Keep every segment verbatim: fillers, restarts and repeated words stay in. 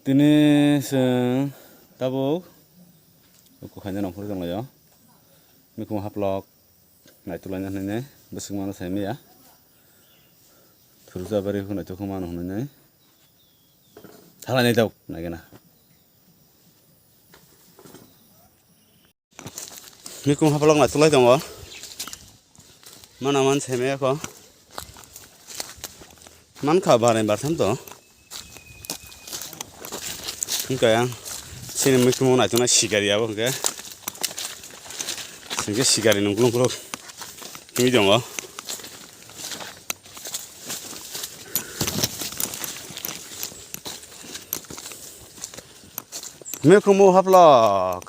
Tini chwng tabuk kukhaina nongkhor tonglaio. Mikhumu haplok naituglaina hwnwi bwswk mano sai maya. Thurujabari hwnwi naituk mano hwnwi thalai nai tabuk naigena. Mikhumu haplok naituglaio tongo. Mana man seme ko. Man kha barai bartham to. Hingke ang sini mikhumu naitugna sikari abo hingke. Hingke sikari nung kulung kulung. Himi tongo. Mikhumu haplok.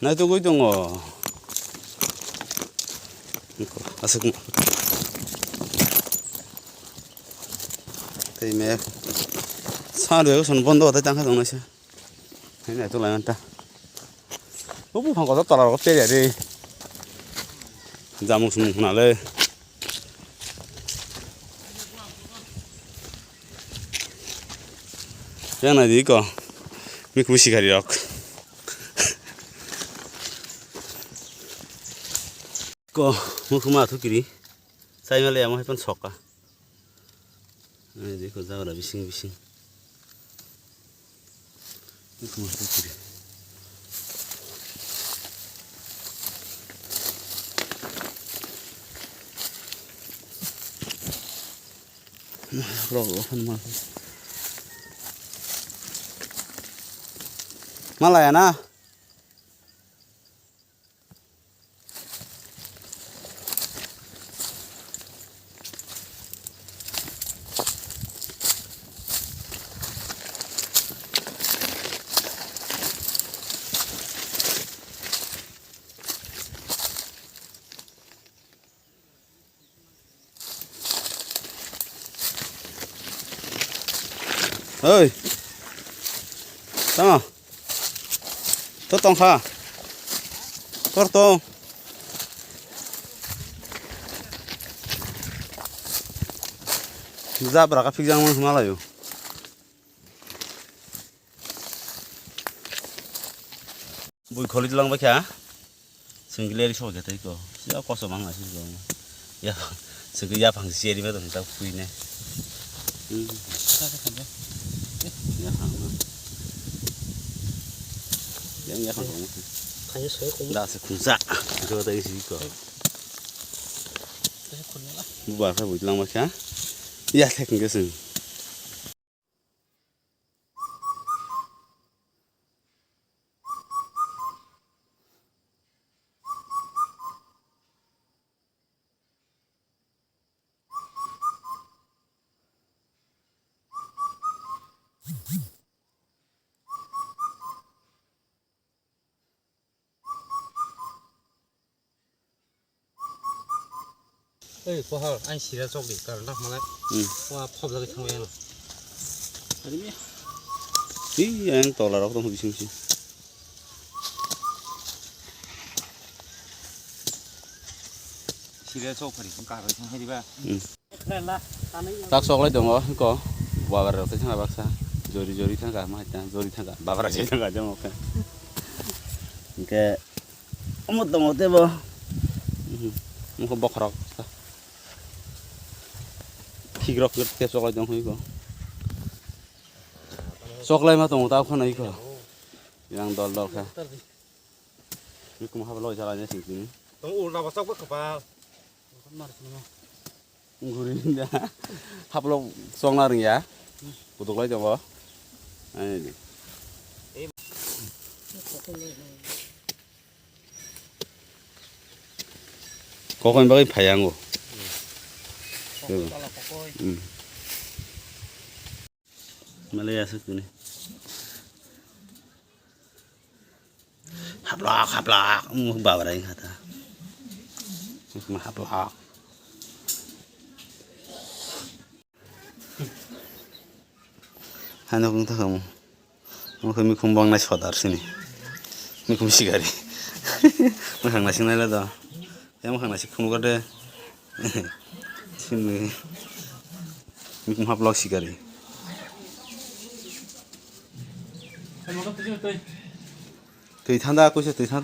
Naitugwi tongo. Aswk. Tei me. Sa rwgwi son bondo tei tangkha tongnaisa. Hai naituglaimanta. O buphang kotor tola rogo tei ya de. Jamung sumung khna le. Yang nai di ko. Mikhumu sikari rok. Ko, mikhumu athu kiri. Sai male amo hai pan soka. Nai di ko jabra bising bising. Malaya na. Oi. Tama. To tongkha. Tor tong. Jabra ka phikjang mano hwnma laio. Bui kholi lang bai kha. Sengkili eri sok jatoi ko. Ya koso mang nasi ko. Ya sengkili ya phang si eri ma to ta pui ne. Hmm. Ya phang ma. Yang ya phang ma. Khayo soyo ko. Da se khungsa. Ko ta isi ko. Bubar kha bui lang bai kha. Ya thek nge seng. Ei, pohor, ang sira chok di, kar lak malai. Hmm. Wa phop jagwi thangwi ano. Ari mi. Hi, ang tola rok tong bising bising. Sira chok phari, kar thang hai diba. Hmm. Tak sok lai tongo, ko. Babar rok tei thangka baksa. Jori jori thangka, ma hai ta, jori thangka. Babar rok tei thangka, jamo khe. Hingke, omo tongo tei bo. Mhm. Mokho bokhorok. Khikrok khe sok lai tong hoi ko. Sok lai ma tongo ta khana iko. Yang dol dol kha. Mikhumu haplok loi chala ne sing sini. Tong ulta bosok bo kepal. Guri da. Haplok song na ringya. Kutuk lai jabo. Ani di. Kokoi bagwi phayango. Hmm. Malaya aswk tini. Haplok, haplok, wng babrai kha ta. Haplok. Hano kung ta kamu. Wng khe mikhum bangnai sodar sini. Mikhum sigari. Mwkhang naising naila do. Yang mwkhang naising khunu kade. Sini. Mikhum haplok sigari. Twi thanda, kuisa twi thanda.